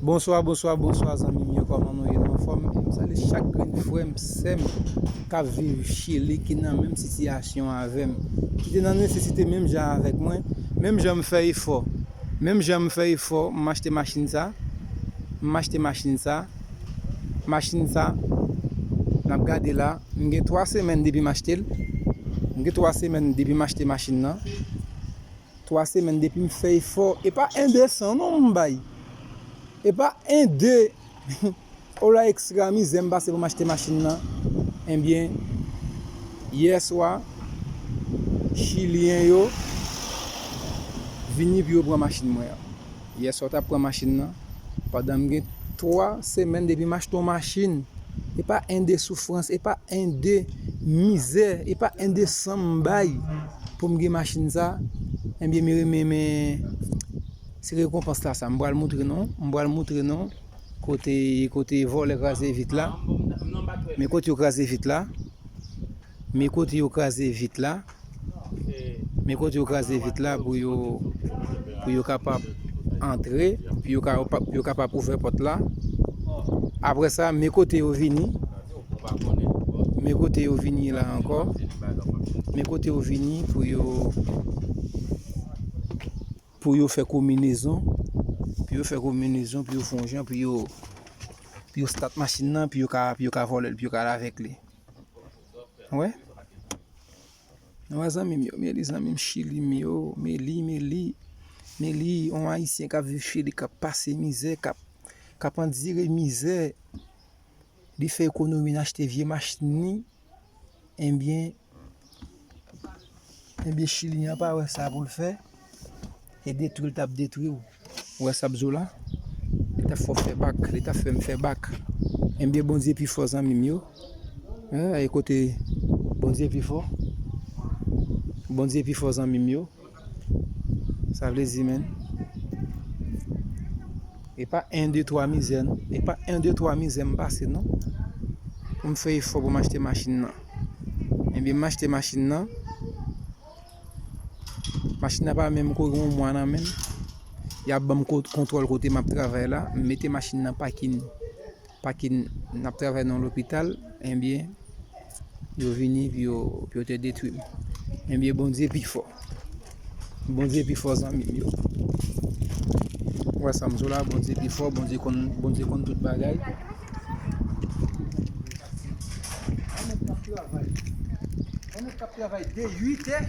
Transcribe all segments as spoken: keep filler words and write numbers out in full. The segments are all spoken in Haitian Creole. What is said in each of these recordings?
Bonswa, bonswa, bonswa zanmi m yo, kòman nou ye? Nou anfòm? M salye chak grenn frè m, sè m k ap viv Chili, ki nan menm sitiyasyon avè m, ki te nan nesesite menm jan avèk mwen, menm jan m fè efò, menm jan m fè efò, m achte machin sa, m achte machin sa, machin sa, n ap gade la, m gen twa semèn depi m achte l, m gen twa semèn depi m achte machin nan. Twa semèn depi m fè efò. E pa en de san non m bay. E pa en de. O la ekstra mizè m pase pou m achte machin nan. Ebyen, yè swa, Chilyen yo vini pou yo pran machin mwen an. Yè swa, yo t ap pran machin nan. Pandan m gen twa semèn depi m achte yon machin. E pa en de soufrans, e pa en de mizè, e pa en de san m bay pou m gen machin sa. Ebyen, men, men, men, se rekonpans la sa. M pral moutre nou, m pral moutre nou kote, kote vòlè kraze vit la. Men kote yo kraze vit la. Men kote yo kraze vit la. Men kote yo kraze vit la pou yo, pou yo kapab antre, pou yo ka, pou yo kapab ouvè pòt la. Apre sa, men kote yo vini. Men kote yo vini la ankò. Men kote yo vini pou yo, pou yo fè konbinezon, pou yo fè konbinezon, pou yo fè yon jan, pou yo, pou yo stat machin nan, pou yo ka, pou yo ka vòlè l, pou yo ka al avèk li. Wè? Wè zanmi m yo, men li zanmi m Chili m yo, men li, men li, men li, yon Ayisyen k ap viv Chili, k ap pase mizè, k ap, k ap andire mizè. Li fè ekonomi, l achte vye machin li, ebyen, ebyen, Chilyen an pa wè sa pou l fè, e detwi l t ap detwi w. Ou wè sa m di w la? Li t ap fè w fè bak, li t ap fè m fè bak. Ebyen, Bondye pi fò, zanmi m yo. E, e kote Bondye pi fò. Bondye pi fò, zanmi m yo. Sa vle di, men, e pa en, de, twa mizè, non. E pa en, de, twa mizè m pase, non. Pou m fè efò pou m achte machin nan. Ebyen, m achte machin nan. Machin nan pa menm ko gen yon mwa nan men m. Y ap ban m ko-, kontwòl kote m ap travay la. M mete machin nan pakin. Pakin, n ap travay nan lopital, ebyen, yo vini pou yo, pou yo te detwi m. Ebyen, Bondye pi fò. Bondye pi fò, zanmi m yo. Ou wè sa m di w la, Bondye pi fò, Bondye konn, Bondye konn tout bagay. Yon nèg k ap travay. Yon nèg k ap travay de uit è.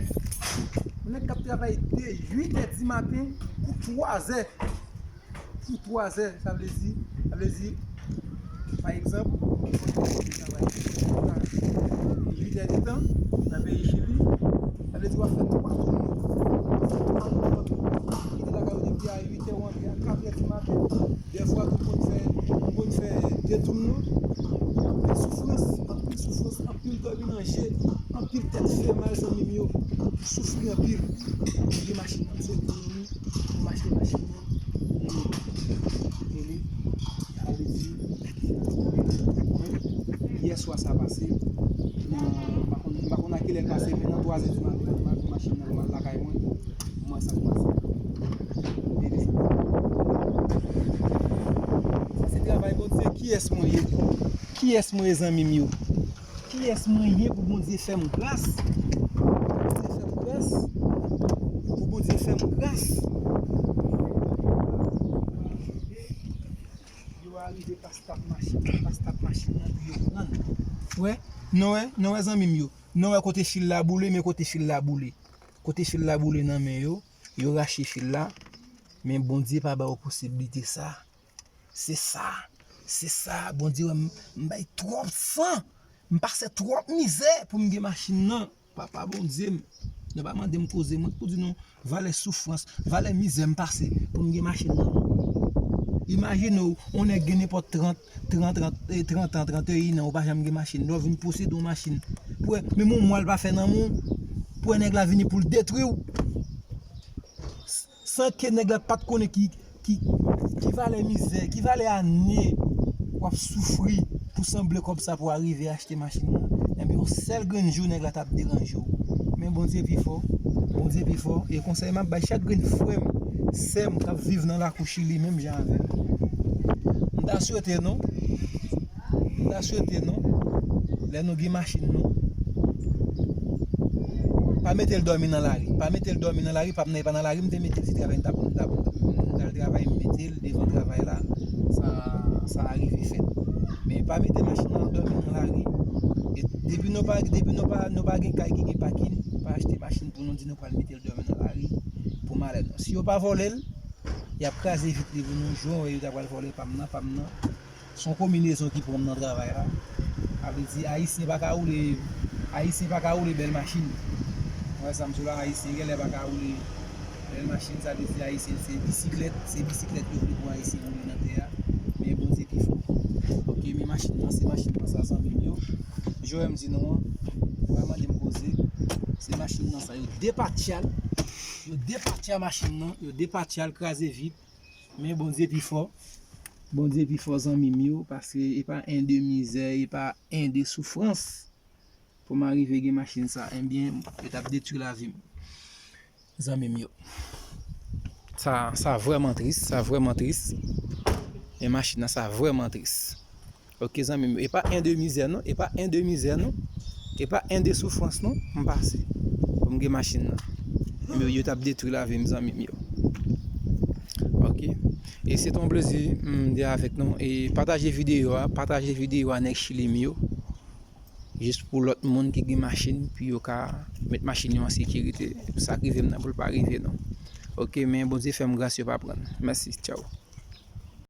Yon nèg k ap travay de uit è di maten pou twa zè. Pou twa zè, sa vle di, sa vle di, pa egzanp, uit è de tan nan peyi Chili, sa vle di w ap fè twa toune. Kite lakay ou depi a uit è, ou antre a kat è di maten. Dèfwa, ou konn fè, ou konn fè de toune. Anpil soufrans, anpil soufrans, anpil dòmi nan je, anpil tèt fè mal, zanmi m yo. Soufri anpil. Gen machin nan, m sot pou m achte machin nan. Sa vle di, yè swa sa pase, nan, m pa konn, m pa konn a kilè l pase, men nan twa zè di maten, m al pran machin nan, m al lakay mwen, m wè sa k pase. Sa se travay Bondye. Kiyès mwen ye? Kiyès mwen ye, zanmi m yo? Kiyès mwen ye pou Bondye fè m gras? Pou Bondye fè m gras. Pou Bondye fè m gras. Yo arive pa start machin, pa start machin nan pou yo pran l. Wè, nou wè, nou wè zanmi m yo. Nou wè kote fil la boule, men kote fil la boule. Kote fil la boule nan men yo, yo rache fil la. Men Bondye pa ba yo posiblite sa. Se sa. Se sa. Bondye wè m, m bay twòp san. M pase twòp mizè pou m gen machin nan. Papa Bondye m, nou pa mande m koze, mwen k pou di nou valè soufrans, valè mizè m pase pou m gen machin nan. Imajine w, yon nèg gen nenpòt trant, trant, trant, eh, trant an, trant et un an, ou pa janm gen machin. Lè w vin posede yon machin, pou wè, menm yon mwa l pa fè nan men w, pou wè nèg la vini pou l detwi w. San ke nèg la pa t konnen ki, ki, ki valè mizè, ki valè ane w ap soufri pou sanble kòb sa pou w arive achte machin nan. Ebyen, yon sèl grenn jou nèg la t ap deranje w. Men Bondye pi fò, Bondye pi fò. E konsèy m ap bay chak grenn frè m, sè m k ap viv nan lakou Chili menm jan avè m. Ta swete nou, ta swete nou, lè nou gen machin nou, pa mete l dòmi nan lari. Pa mete l dòmi nan lari, pa m nan, e pa nan lari m te mete l, se travay m t ap, m t ap, m t al travay, m mete l devan travay la. Sa, sa rive fèt. Men pa mete machin nan dòmi nan lari. E depi nou pa, depi nou pa, nou pa gen kay ki gen pakin, pa achte machin pou nou di nou pral mete l dòmi nan lari pou malè nou. Si yo pa vòlè l, y ap kraze vit li pou nou. Jan w wè yo ta pral vòlè pa m nan, pa m nan. Se yon konbinezon ki pran m nan travay la. Sa vle di, Ayisyen pa ka woule, Ayisyen pa ka woule bèl machin. Ou wè sa m di w la, Ayisyen genlè pa ka woule bèl machin, sa vle di, Ayisyen se bisiklèt, se bisiklèt yo vle pou Ayisyen woule nan tè a. Men Bondye pi fò. Ok, men machin nan, se machin nan sa, zanmi m yo. Jan w wè m di nou an, pa mande m koze. Se machin nan sa, yo depatcha l. Yo depatcha machin nan, yo depatcha l, kraze vit. Men Bondye pi fò. Bondye pi fò, zanmi m yo, paske e pa en de mizè, e pa en de soufrans pou m arive gen machin sa. Ebyen, yo t ap detwi lavi m, zanmi m yo. Sa, sa vrèman tris, sa vrèman tris. Men machin nan, sa vrèman tris. Ok, zanmi m yo, e pa en de mizè non, e pa en de mizè non, e pa en de soufrans non, m pase pou m gen machin nan. Men yo t ap detwi lavi m, zanmi m yo. Ok. E se te yon plezi m te avèk nou. E pataje videyo a, pataje videyo a, nèg Chili m yo. Jis pou lòt moun ki gen machin, pou yo ka met machin yo an sekirite. Sa k rive m nan, pou l pa rive nou. Ok, men Bondye fè m gras, yo pa pran. Mèsi, tchaw.